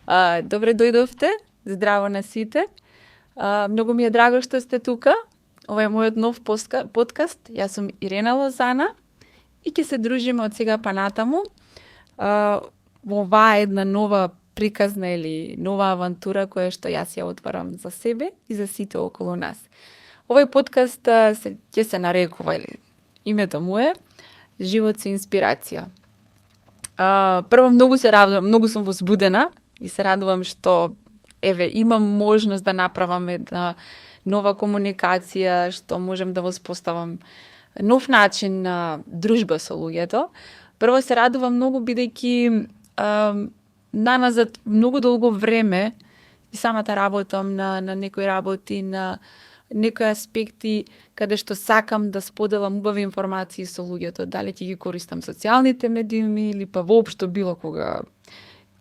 Добре дојдовте, здраво на сите. Многу ми е драго што сте тука. Ова е мојот нов подкаст. Јас сум Ирена Лозана и ќе се дружиме од сега па натаму во оваа една нова приказна или нова авантура која што јас ја отварам за себе и за сите околу нас. Овој подкаст ќе се нарекува, или името му е Живот со инспирација. Прво многу се радувам, многу сум возбудена и се радувам што имам можност да направам една нова комуникација, што можем да воспоставам нов начин на дружба со луѓето. Прво се радувам многу бидејќи наназад многу долго време и самата работам на некои работи, на некои аспекти каде што сакам да споделам убави информации со луѓето, дали ќе ги користам социјалните медиуми или па воопшто било кога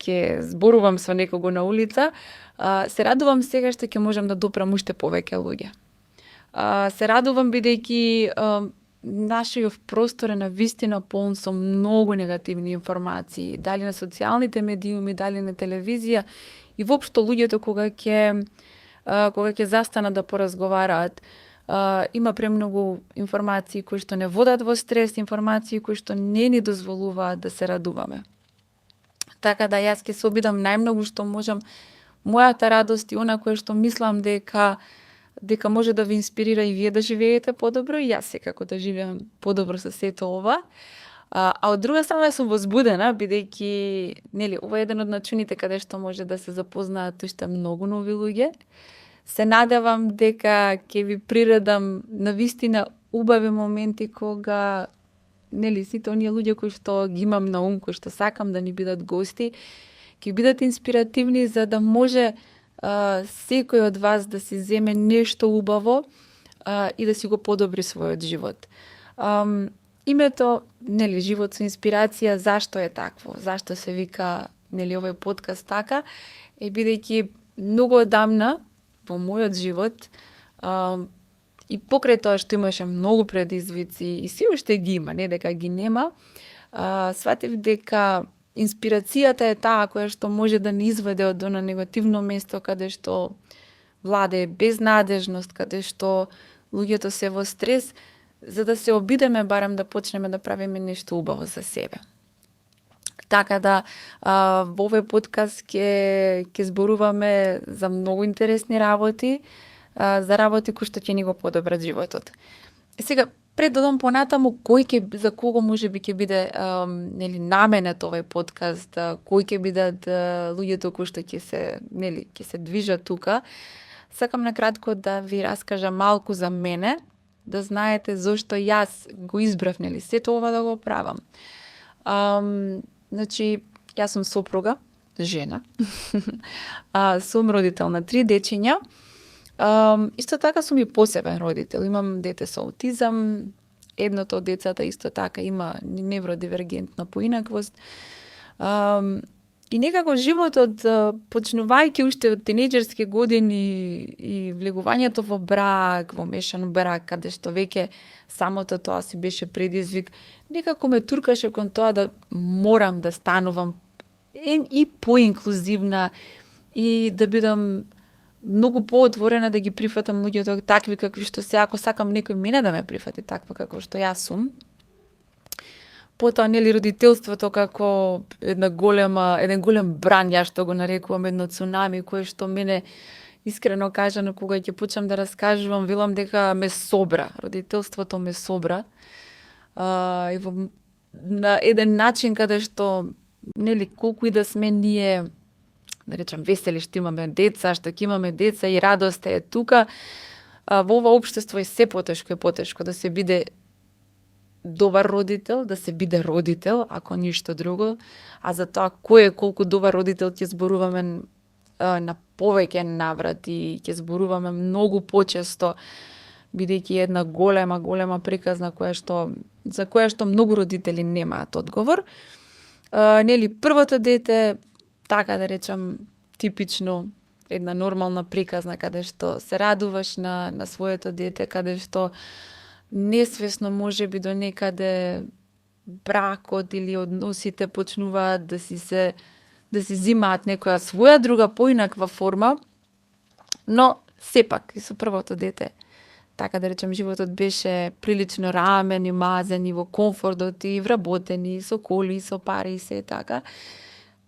ќе зборувам со некого на улица, се радувам сега што ќе можам да допрам уште повеќе луѓе. Се радувам бидејќи нашиот простор е навистина полн со многу негативни информации, дали на социјалните медиуми, дали на телевизија и воопшто луѓето кога ќе застанат да поразговараат, има премногу информации кои што не водат во стрес, информации кои што не ни дозволуваат да се радуваме. Така да јас ќе се обидам најмногу што можам мојата радост и она кое што мислам дека може да ви инспирира и вие да живеете подобро и јас секако да живеам подобро со сето ова. А од друга страна сум возбудена бидејќи ова е еден од начините каде што може да се запознаат уште многу нови луѓе. Се надевам дека ќе ви приредам навистина убави моменти кога сите оние луѓе кои што ги имам на ум, кои што сакам да ни бидат гости, ќе бидат инспиративни за да може секој од вас да си земе нешто убаво и да си го подобри својот живот. Името, Живот со инспирација, зашто е такво? Зашто се вика, овој подкаст така? Бидејќи многу одамна во мојот живот и покрај тоа што имаше многу предизвици и си уште ги има, не дека ги нема, сватив дека инспирацијата е таа која што може да не изведе од она негативно место каде што владее безнадежност, каде што луѓето се во стрес, за да се обидеме барем да почнеме да правиме нешто убаво за себе. Така да во овој подкаст ќе зборуваме за многу интересни работи, за работи кои што ќе ни го подобрат животот. Сега, пред да одам понатаму, за кого може би ќе биде наменет овој подкаст, кои ќе бидат луѓето кои што ќе се движат тука, сакам накратко да ви раскажам малку за мене, да знаете зошто јас го избрав сето ова да го правам. Јас сум сопруга, жена, сум родител на 3 дечиња. Исто така сум и посебен родител. Имам дете со аутизам, едното од децата исто така има невродивергентна поинаквост. И некако животот, почнувајќи уште од тинејџерски години и влегувањето во брак, во мешан брак, каде што веќе самото тоа си беше предизвик, некако ме туркаше кон тоа да морам да станувам и поинклузивна и да бидам многу поотворена да ги прифатам луѓето такви какви што се, ако сакам некој мене да ме прифати таква како што јас сум. Потоа, родителството како еден голем бран, јас што го нарекувам едно цунами, кое што мене, искрено кажано, кога ќе почнам да раскажувам, велам дека ме собра. Родителството ме собра. И на еден начин каде што, колку и да сме ние, да речам, весели што имаме деца, што ќе имаме деца и радост е тука, во ова општество е се потешко да се биде добар родител, да се биде родител, ако ништо друго, а за тоа кој е колку добар родител ќе зборуваме на повеќе наврати, ќе зборуваме многу почесто, бидејќи една голема приказна за која што многу родители немаат одговор. Првото дете, така да речам, типично една нормална приказна каде што се радуваш на своето дете, каде што несвесно може би до некаде бракот или односите почнуваат да си зимаат некоја своја друга поинаква форма, но сепак и со првото дете, така да речем, животот беше прилично рамен и мазен и во комфортот и вработен и со коли, и со пари и се така.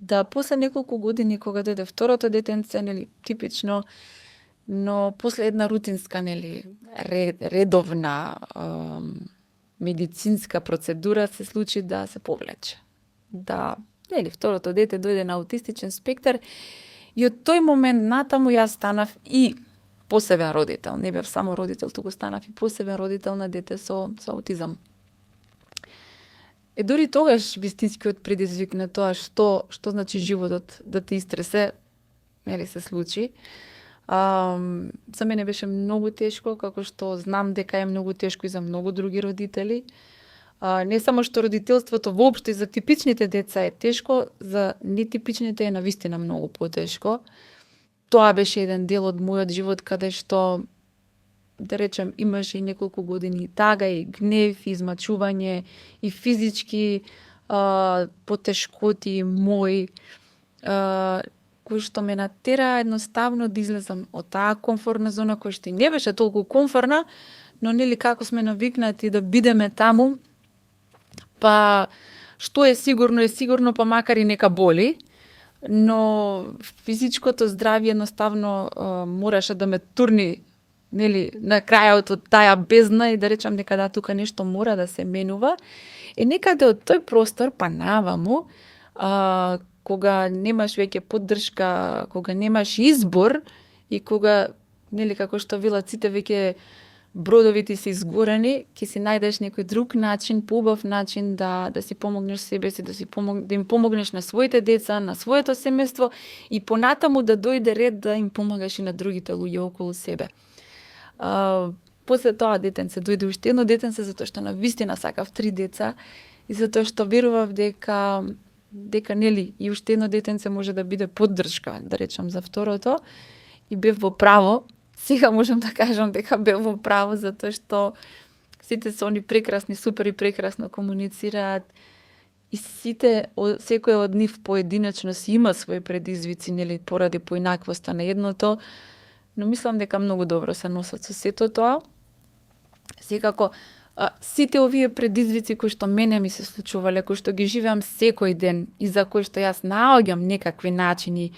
Да после неколку години кога дојде второто детенце, нели, типично, но после една рутинска, нели, редовна медицинска процедура се случи да се повлече. Да, нели, второто дете дојде на аутистичен спектар и од тој момент натаму јас станав и посебен родител. Не бев само родител, туку станав и посебен родител на дете со аутизам. Дори тогаш вистинскиот предизвик на тоа што значи животот да те истресе, нели, се случи. За мене беше многу тешко, како што знам дека е многу тешко и за многу други родители. Не само што родителството воопшто и за типичните деца е тешко, за нетипичните е навистина многу потешко. Тоа беше еден дел од мојот живот каде што, да речем, имаше и неколку години тага и гнев, и измачување, и физички потешкоти мои, кои што ме натера едноставно да излезам од таа комфортна зона, која што и не беше толку комфортна, но нели како сме навикнати да бидеме таму, па што е сигурно, па макар и нека боли, но физичкото здравје едноставно мораше да ме турни, нели, на крајот од таа бездна и да речам дека да, тука нешто мора да се менува. Некаде од тој простор па наваму, кога немаш веќе поддршка, кога немаш избор и кога, нели, како што велат сите, веќе бродовите се изгорени, ќе си најдеш некој друг начин, поубав начин да си помогнеш себе си, да им помогнеш на своите деца, на своето семејство и понатаму да дојде ред да им помагаш и на другите луѓе околу себе. После тоа детенце дојде уште едно детенце, затоа што навистина сакав 3 деца и затоа што верував дека нели и уште едно детенце може да биде поддршка, да речам, за второто, и бев во право. Сега можам да кажам дека бев во право, затоа што сите се они прекрасни, супер и прекрасно комуницираат и сите, секој од нив поединечно си има своји предизвици, нели, поради поинаквоста на едното, но мислам дека многу добро се носат со сето тоа. Секако, сите овие предизвици кои што мене ми се случувале, кои што ги живеам секој ден и за кои што јас наоѓам некакви начини,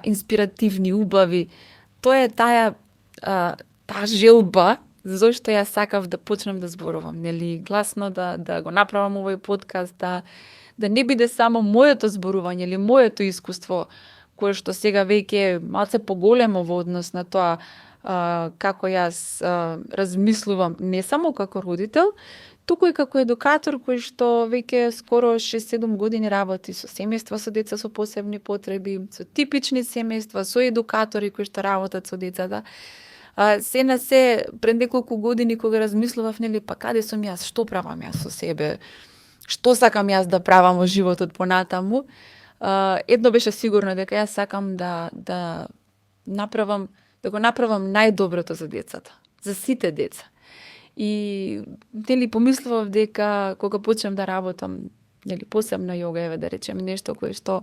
инспиративни, убави, тоа е таа желба зашто јас сакав да почнам да зборувам, нели, гласно да го направам овој подкаст, да не биде само моето зборување или моето искуство, кое што сега веќе малце поголемо во однос на тоа како јас размислувам не само како родител, туку и како едукатор кој што веќе скоро 6-7 години работи со семејства со деца со посебни потреби, со типични семејства, со едукатори кои што работат со децата. Се на се, пред неколку години кога размислував, нели, па каде сум јас, што правам јас со себе, што сакам јас да правам во животот понатаму, едно беше сигурно, дека јас сакам да го направам најдоброто за децата, за сите деца. И нели помислував дека кога почнам да работам, нели, посебно јога, еве да речем нешто кое што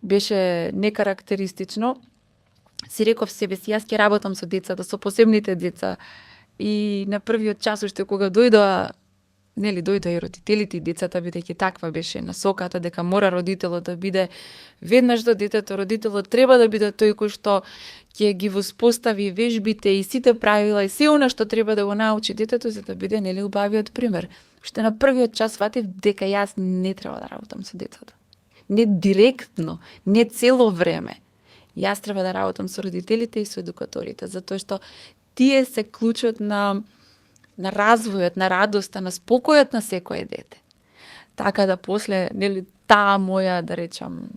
беше некарактеристично, си реков себе си, јас ќе работам со децата, со посебните деца. И на првиот час уште кога дојдоа и родителите и децата, бидејќи таква беше насоката дека мора родителот да биде веднаш до детето, родителот треба да биде тој кој што ќе ги воспостави вежбите и сите правила и се она што треба да го научи детето за да биде, нели, убавиот пример. Уште на првиот час фатив дека јас не треба да работам со децата. Не директно, не цело време. Јас треба да работам со родителите и со едукаторите, затоа што тие се клучот на развојот, на радоста, на спокојот на секое дете. Така да после, нели, таа моја, да речам,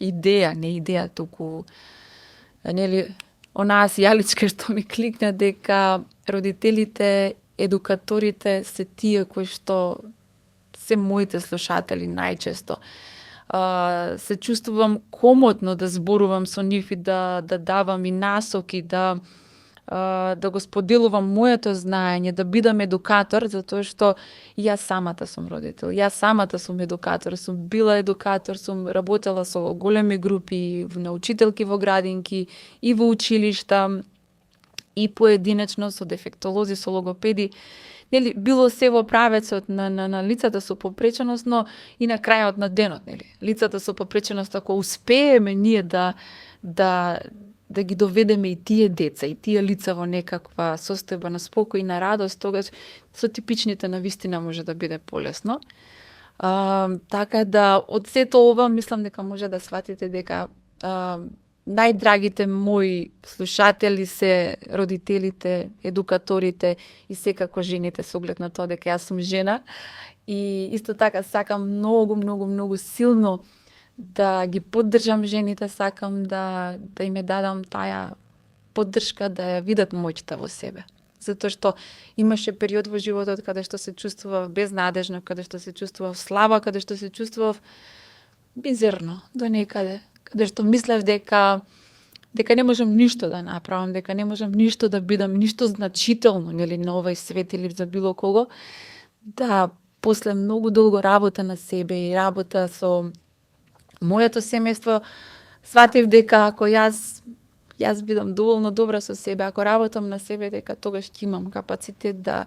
идеја, не идеја, туку, нели, онаа сијаличка што ми кликна дека родителите, едукаторите се тие кои што се моите слушатели најчесто. Се чувствувам комотно да зборувам со нив и да давам и насоки, да да го споделувам моето знаење, да бидам едукатор, затоа што јас самата сум родител, јас самата сум едукатор, сум била едукатор, сум работела со големи групи, на учителки во градинки и во училишта, и поединечно со дефектолози, со логопеди. Нели, било се во правецот на лицата со попреченост, но и на крајот на денот, нели. Лицата со попреченост, ако успееме ние да ги доведеме и тие деца, и тие лица во некаква состојба на спокој и на радост, тогаш со типичните навистина може да биде полесно. Така да, од сето ова, мислам дека може да сватите дека најдрагите мои слушатели се родителите, едукаторите и секако жените со оглед на тоа дека јас сум жена. И исто така сакам многу силно да ги поддржам жените, сакам да им дадам таа поддршка, да ја видат моќта во себе. Затоа што имаше период во животот каде што се чувствував безнадежна, каде што се чувствував слаба, каде што се чувствував мизерно до некаде, каде што мислев дека не можам ништо да направам, дека не можам ништо да бидам, ништо значително, нели, на овој свет или за било кого. Да, после многу долго работа на себе и работа со моето семејство, сватив дека ако јас бидам доволно добра со себе, ако работам на себе, дека тогаш ќе имам капацитет да,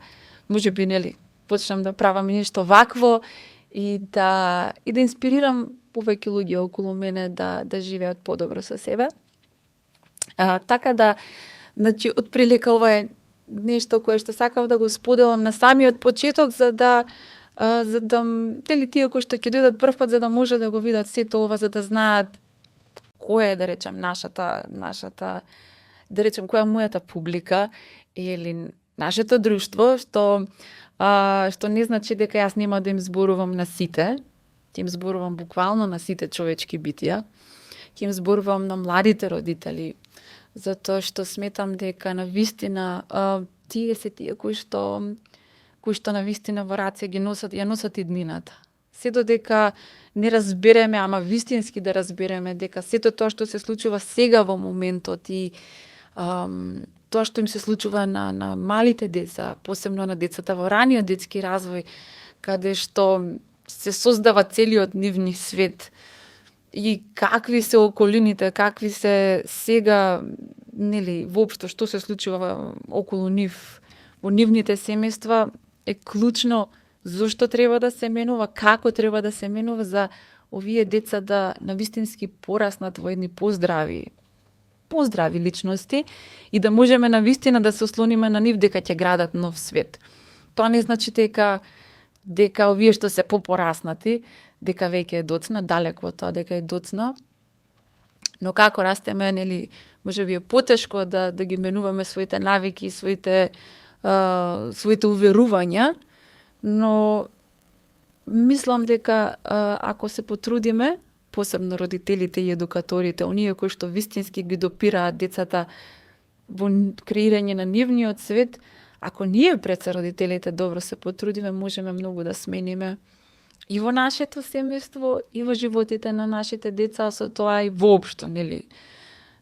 можеби, нели, почнам да правам нешто вакво и да инспирирам повеќе луѓе околу мене да живеат подобро со себе. Така да, значи, отприлика ова е нешто кое што сакав да го споделам на самиот почеток, за да нели, тие кои што ќе дојдат прв пат, за да може да го видат сето ова, за да знаат која е, да речем, нашата, да речем, која е мојата публика или нашето друштво, што не значи дека јас нема да им зборувам на сите, ќе им зборувам буквално на сите човечки битија, ќе им зборувам на младите родители, затоа што сметам дека на вистина тие се тие кои што на вистина во раце ја носат иднината. Се додека не разбереме, ама вистински да разбереме дека сето тоа што се случува сега во моментот и тоа што им се случува на малите деца, посебно на децата во раниот детски развој, каде што се создава целиот нивни свет и какви се околините, какви се сега, нели, воопшто што се случува околу нив, во нивните семејства, е клучно зошто треба да се менува, како треба да се менува за овие деца да навистински пораснат во едни поздрави личности и да можеме навистина да се ослониме на нив дека ќе градат нов свет. Тоа не значи дека овие што се попораснати, дека веќе е доцна, далеку од тоа дека е доцна, но како растеме, нели, можеби е потешко да ги менуваме своите навики, своите уверувања, но мислам дека ако се потрудиме, посебно родителите и едукаторите, оние кои што вистински ги допираат децата во креирање на нивниот свет, ако ние пред се родителите добро се потрудиме, можеме многу да смениме и во нашето семејство, и во животите на нашите деца, со тоа и воопшто, нели,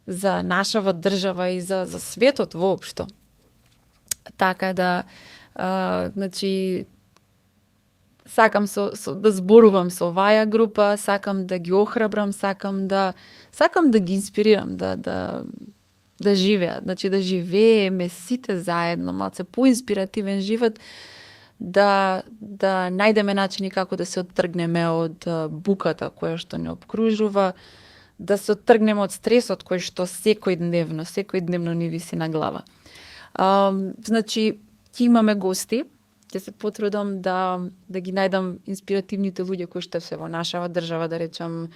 за нашава држава и за светот воопшто. Така да, значи, сакам да зборувам со оваа група, сакам да ги охрабрам, сакам да ги инспирирам да живеат, значи да живееме сите заедно, малце поинспиративен живот, да најдеме начини како да се оттргнеме од буката која што не обкружува, да се оттргнеме од стресот кој што секојдневно ни виси на глава. Значи, ќе имаме гости, ќе се потрудам да ги најдам инспиративните луѓе кои што се во нашава држава, да речам,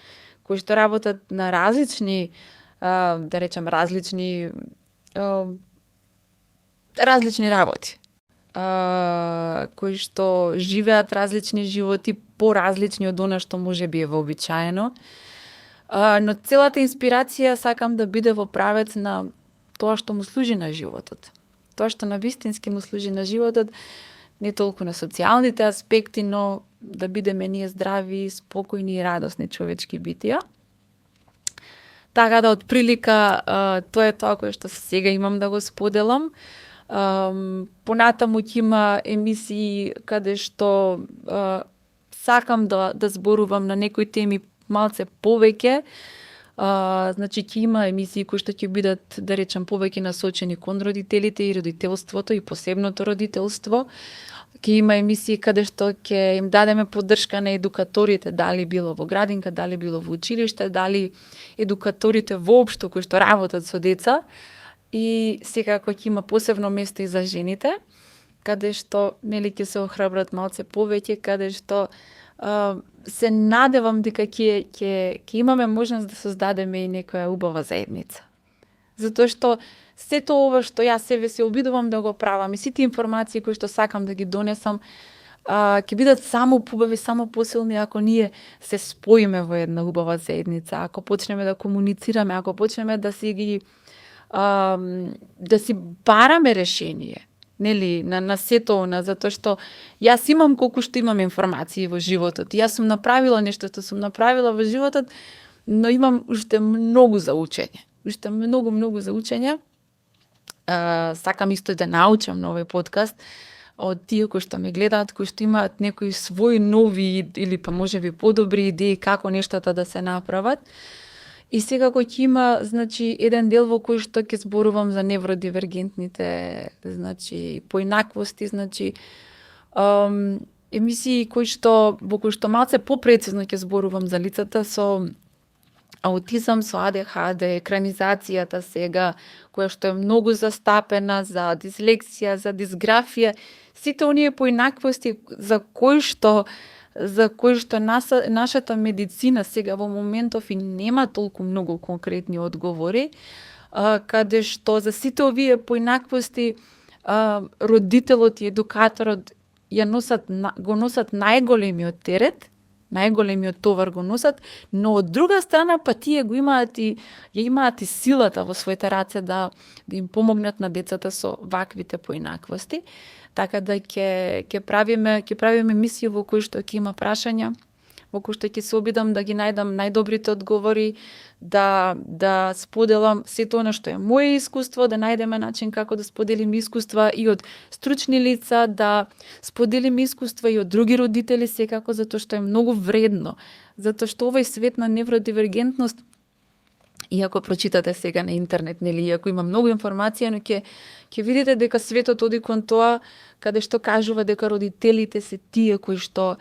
кои што работат на различни работи, кои што живеат различни животи, поразлични од она што може би е вообичаено. Но целата инспирација сакам да биде во правец на тоа што му служи на животот. Тоа што на вистински му служи на животот, не толку на социјалните аспекти, но да бидеме ние здрави, спокојни и радосни човечки битија. Така да, од прилика, тоа е тоа кое што сега имам да го споделам. Понатаму ќе има емисии каде што сакам да зборувам на некои теми малце повеќе. Значи ќе има емисии кои што ќе бидат, да речем, повеќе насочени кон родителите и родителството и посебното родителство. Ќе има емисии каде што ќе им дадеме поддршка на едукаторите, дали било во градинка, дали било во училиште, дали едукаторите воопшто кои што работат со деца. И секако ќе има посебно место и за жените, каде што нели ќе се охрабрат малце повеќе, каде што се надевам дека ќе имаме можност да создадеме и некоја убава заедница. Затоа што сето ова што јас себе се обидувам да го правам и сите информации кои што сакам да ги донесам, ќе бидат само побави, само посилни ако ние се споиме во една убава заедница, ако почнеме да комуницираме, ако почнеме да си бараме решение. Нели, на сето она, затоа што јас имам колку што имам информации во животот. Јас сум направила нешто што сум направила во животот, но имам уште многу за учење. Уште многу за учење. Сакам исто да научам на овој подкаст од тие кои што ме гледаат, кои што имаат некои своји нови или па можеби подобри идеи како нештата да се направат. И секако ќе има, значи, еден дел во кој што ќе зборувам за невродивергентните, значи, поинаквости, значи, емисии во кои што малце попрецизно ќе зборувам за лицата со аутизам, со АДХД, екранизацијата сега, која што е многу застапена, за дислексија, за дисграфија, сите оние поинаквости за кои што нашата медицина сега во моментов и нема толку многу конкретни одговори, каде што за сите овие поинаквости родителот и едукаторот го носат најголемиот терет, најголемиот товар го носат, но од друга страна па тие ја имаат и силата во своите раце да им помогнат на децата со ваквите поинаквости. Така да ќе правиме мисии во кои што ќе има прашања, во кои што ќе се обидам да ги најдам најдобрите одговори, да споделам сето она што е моје искуство, да најдеме начин како да споделим искуства и од стручни лица, да споделим искуства и од други родители секако, затоа што е многу вредно. Затоа што овој свет на невродивергентност, иако прочитате сега на интернет, нели, иако има многу информација, но ќе видите дека светот оди кон тоа каде што кажува дека родителите се тие кои што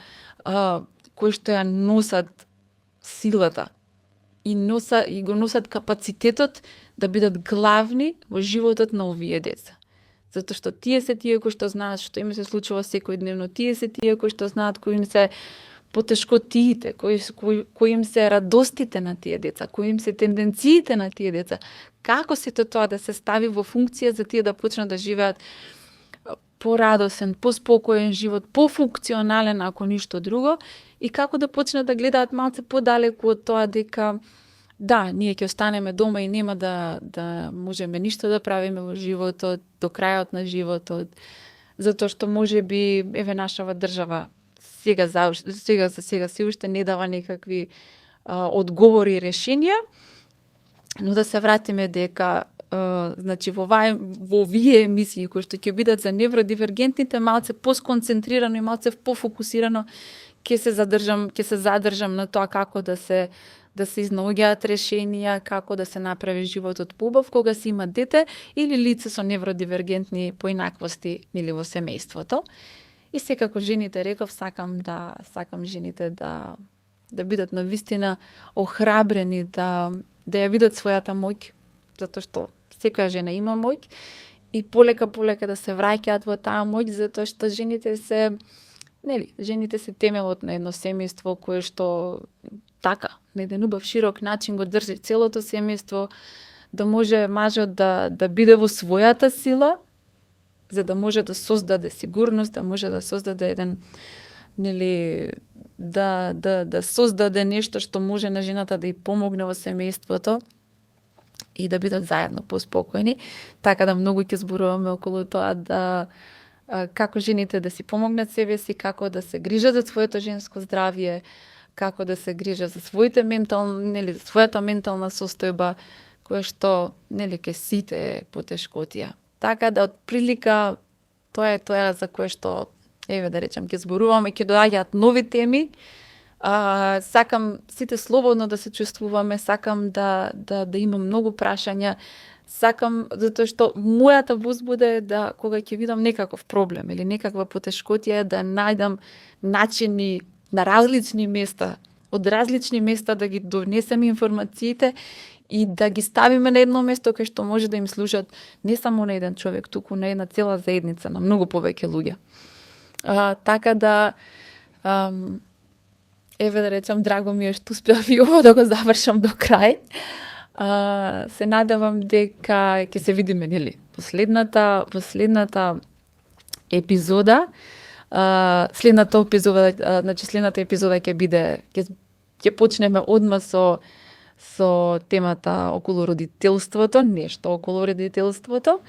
ја носат силата и го носат капацитетот да бидат главни во животот на овие деца. Затоа што тие се тие кои што знаат што им се случува секојдневно, тие се тие кои што знаат кои им се потешкотиите, кои им се радостите на тие деца, кои им се тенденциите на тие деца, како сето тоа да се стави во функција за тие да почнат да живеат порадосен, поспокоен живот, пофункционален ако ништо друго, и како да почнат да гледаат малце подалеку од тоа дека да, ние ќе останеме дома и нема да можеме ништо да правиме во животот, до крајот на животот, затоа што можеби нашава држава сега се уште не дава некакви одговори и решенија, но да се вратиме дека значи во овие емисии кои што ќе бидат за невродивергентните, малце посконцентрирано и малце пофокусирано ќе се задржам на тоа како да се изнаоѓаат решенија, како да се направи животот поубав кога се има дете или лице со невродивергентни поинаквости или во семејството. И секако жените, реков, сакам жените да бидат навистина охрабрени, да ја видат својата моќ, затоа што секоја жена има моќ и полека да се враќаат во таа моќ, затоа што жените се темелот на едно семејство кое што така, на еден убав широк начин го држи целото семејство, да може мажот да биде во својата сила, за да може да создаде сигурност, да може да создаде еден, да создаде нешто што може на жената да ја помогне во семејството и да бидат заедно поспокојни. Така да многу ќе зборуваме околу тоа да како жените да си помогнат себе си, како да се грижат за своето женско здравје, како да се грижа за своите нели, својата ментална состојба, која што, нели, ке сите е потешкотија. Така да, од прилика, тоа е тоа за кое што, еве да речем, ќе зборуваме, ќе доаѓаат нови теми. Сакам сите слободно да се чувствуваме, сакам да имам многу прашања, сакам, затоа што мојата возбуда е да, кога ќе видам некаков проблем или некаква потешкотија, да најдам начини на различни места, од различни места да ги донесеме информациите и да ги ставиме на едно место кај што може да им служат не само на еден човек, туку на една цела заедница, на многу повеќе луѓе. Така да, еве да речам, драго ми е што успеав и ово да го завршам до крај. Се надевам дека ќе се видиме, нели, последната епизода. Следната епизода ќе биде, ќе почнеме одма со темата околу родителството, нешто околу родителството.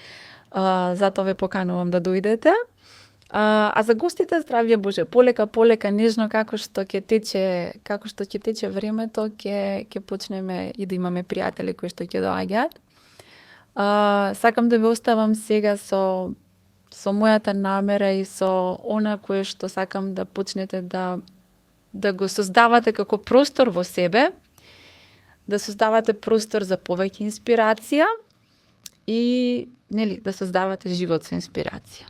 Затоа ве поканувам да дојдете. А за гостите, здравје Боже, полека, нежно, како што ќе тече времето, ќе почнеме и да имаме пријатели кои што ќе доаѓаат. Сакам да ве оставам сега со мојата намера и со она кое што сакам да почнете да го создавате како простор во себе, да создавате простор за повеќе инспирација и, нели, да создавате живот со инспирација.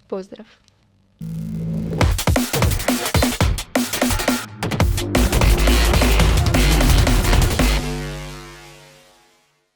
Поздрав!